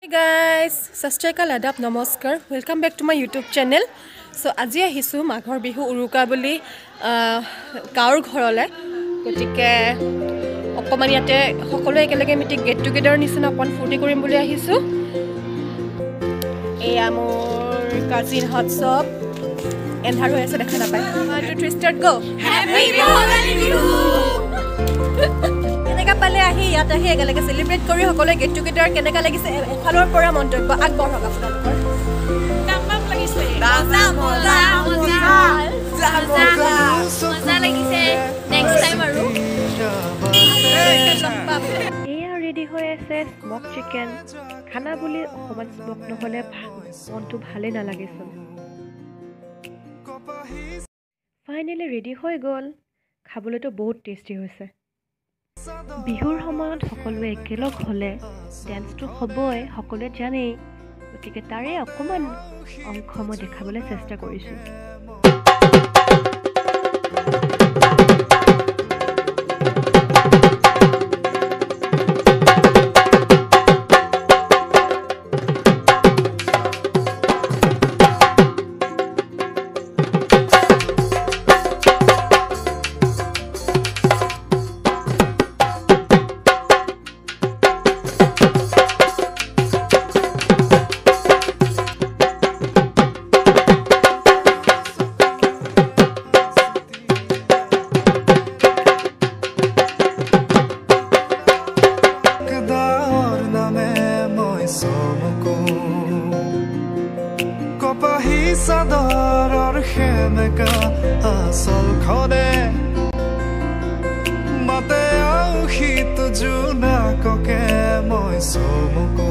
Guys, সত শ্ৰী আকাল, আদাব, নমস্কাৰ, welcome back to my YouTube channel. So আজি আহিছোঁ মাঘৰ বিহু উৰুকা বুলি গাঁৱৰ ঘৰলৈ। গতিকে অকণমান ইয়াতে সকলোৱে একেলগে মিলি গেট টুগেডাৰ নিচিনা অকণমান ফূৰ্তি কৰিম বুলি আহিছোঁ। এয়া মোৰ কাজিনহঁত চব, এন্ধাৰ হৈ আছে, দেখা নাপায়। 1 2 3 ষ্টাৰ্ট গ'। কেনেকুৱা পালে আহি ইয়াত আহি একেলগে চেলিব্ৰেট কৰি সকলোৱে গেট টুগেডাৰ কেনেকুৱা লাগিছে, এফালৰ পৰা মন্তব্য আগবঢ়াওক আপোনালোকৰ। এয়া ৰেডি হৈ আছে স্মক চিকেন। খানা বুলি অকণমান স্মক নহ'লে মনটো ভালেই নালাগেচোন। ফাইনেলি ৰেডি হৈ গ'ল, খাবলৈতো বহুত টেষ্টি হৈছে। বিহুৰ সময়ত সকলোৱে একেলগ হ'লে ডেন্সটো হ'বই, সকলোৱে জানেই। গতিকে তাৰে অকণমান অংশ মই দেখাবলৈ চেষ্টা কৰিছোঁ। চাদৰৰ সেমেকা আচলখনে মাতে আউসীত জোনাককে মই চমকো।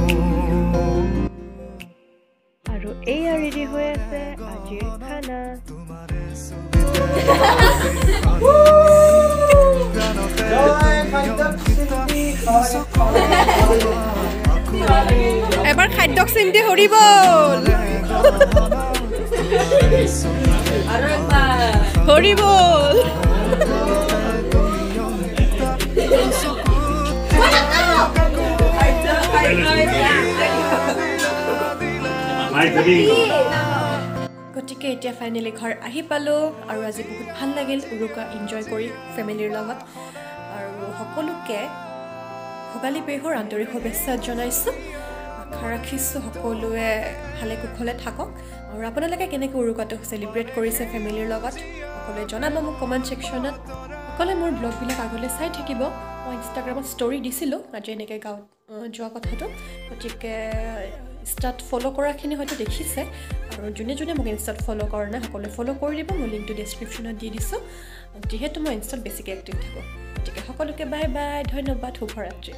আৰু এয়া ৰেডি হৈ আছে আজিৰ খানা। এবাৰ খাদ্যক চিন্তি হৰিবল হৰিবল। গতিকে এতিয়া ফাইনেলি ঘৰ আহি পালোঁ আৰু আজি বহুত ভাল লাগিল উৰুকা এনজয় কৰি ফেমিলিৰ লগত। আৰু সকলোকে ভোগালী বিহুৰ আন্তৰিক শুভেচ্ছা জনাইছোঁ। আশা ৰাখিছোঁ সকলোৱে ভালে কুশলে থাকক। আৰু আপোনালোকে কেনেকৈ উৰুকাটো চেলিব্ৰেট কৰিছে ফেমিলিৰ লগত সকলোৱে জনাব মোক কমেণ্ট ছেকশ্যনত। সকলোৱে মোৰ ব্লগবিলাক আগলৈ চাই থাকিব। মই ইনষ্টাগ্ৰামত ষ্টৰি দিছিলোঁ আজি এনেকৈ গাঁৱত যোৱা কথাটো, গতিকে ইনষ্টাত ফ'ল' কৰাখিনি হয়তো দেখিছে। আৰু যোনে যোনে মোক ইনষ্টাত ফ'ল' কৰা নাই সকলোৱে ফ'ল' কৰি দিব, মই লিংকটো ডেছক্ৰিপশ্যনত দি দিছোঁ, যিহেতু মই ইনষ্টাত বেছিকৈ এক্টিভ থাকোঁ। গতিকে সকলোকে বাই বাই, ধন্যবাদ, শুভৰাত্ৰি।